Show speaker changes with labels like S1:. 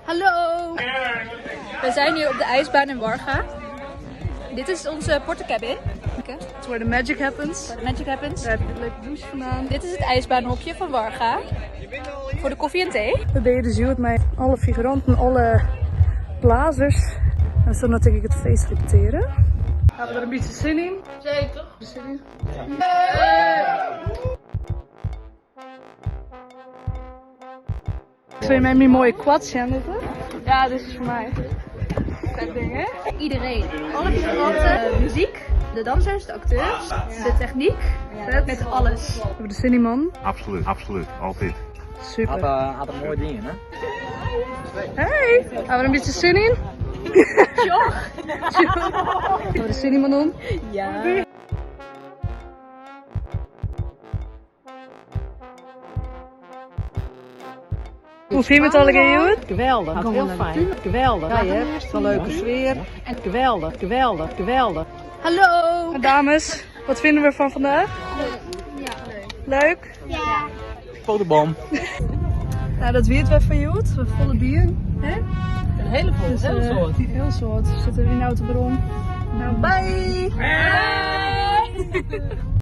S1: Hallo! We zijn nu op de ijsbaan in Warga. Dit is onze portecabin.
S2: It's where the magic happens.
S1: Where the magic happens.
S2: Daar heb ik het leuke douche vandaan.
S1: Dit is het ijsbaanhokje van Warga. Voor de koffie en thee.
S2: We binne dus hjoed mei alle figuranten, alle blazers. En zo natuurlijk het feest repeteren. Hebben we er een beetje zin in?
S1: Zeker.
S2: Zin in? Zul je mij mijn mooie quad zien zitten? Ja, dit is voor mij. Vet ding, hè?
S1: Iedereen. Alle figuranten, de muziek, de dansers, de acteurs, de techniek.
S2: Vet.
S1: Met alles.
S2: We hebben de zin in, man.
S3: Absoluut, absoluut, altijd.
S2: Super.
S4: Had een mooi ding, hè?
S2: Hey! Hebben we er een beetje zin in?
S1: Tjoch!
S2: Hebben we er zin in, Manon?
S1: Ja.
S2: Hoe vind je het alle goed?
S5: Geweldig, heel fijn. Geweldig. Ja, je hebt een leuke sfeer. En geweldig, geweldig, geweldig.
S1: Hallo!
S2: Dames, wat vinden we van vandaag? Ja, leuk. Leuk?
S4: Fotoboom.
S2: Nou, dat weet wij van Joet. We volle bier. Hè?
S5: Een hele vol,
S2: Dus, Heel soort. We zitten in de autobron. Nou, bye!
S1: Bye!